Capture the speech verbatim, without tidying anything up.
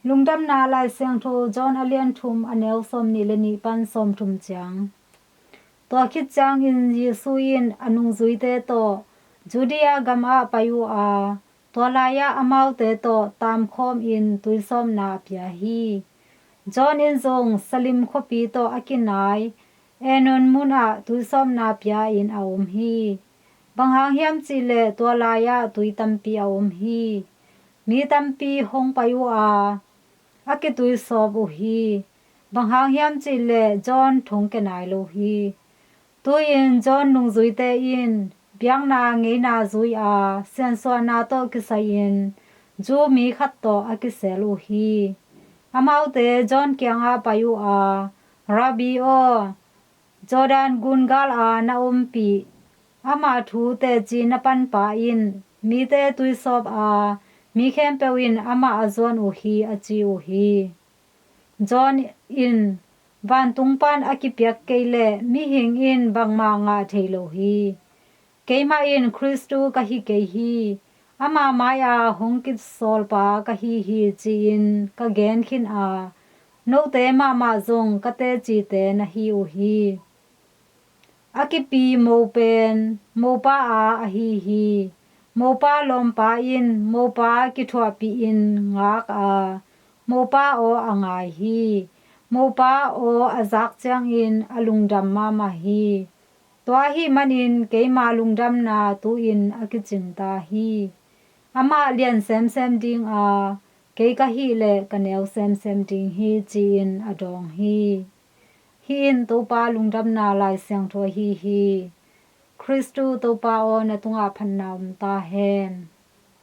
Lungdamna Lai Siangtho John a lian thum, a neu sawmnih le nih pan sawmthum ciang. Tua khit ciangin Jesu in a nungzuite tawh Judea gamah pai uh a, tua lai-ah amaute tawh taamkhawmin tuisawpna a pia hi. John in zong Salim khuapi tawh a kinai Aenon munah tuisawpna pia-in a om hi. Bang hang hiam cih leh tua lai-ah tui tampi a om hi. Mi tampi hong pai uh a, a kituisawp uh hi. Bang hang hiam cih leh John thong kia nai lo hi. Tu-in John nungzuite in biakna ngeina zui a, siansuahna tawh kisai-in Jew mi khat tawh a kisel uh hi. Amaute John kiangah pai uh a, "Rabbi aw, Jordan gun gal a na ompih, ama thu teci na panpa in mite tuisawp a, mi khempeuh in amah a zuan uh hi," a ci uh hi. John in, "Vantung pan a kipiak kei leh mihing in bangmah ngah thei lo hi. Keimah in Khristu ka hi kei hi. Ama mai-a hong kisawlpa ka hi hi, ci-in ka gen khin a, note mahmah zong ka tecite na hi uh hi. A kipi mo pen mopa a ahi hi. Mopa lawmpa in mopa kithuahpihin ngak a, mopa aw a ngai hi. Mopa aw a zak ciangin a lungdam mahmah hi. Tua ahih manin keima lungdamna tu-in a kicing ta hi. Amah lian semsem ding a, kei ka hih leh ka neu semsem ding hi," ci-in a dawng hi. Hih in Topa lungdamna Lai Siangtho ahi hi. Khristu Topa aw, na tungah phatna om ta hen.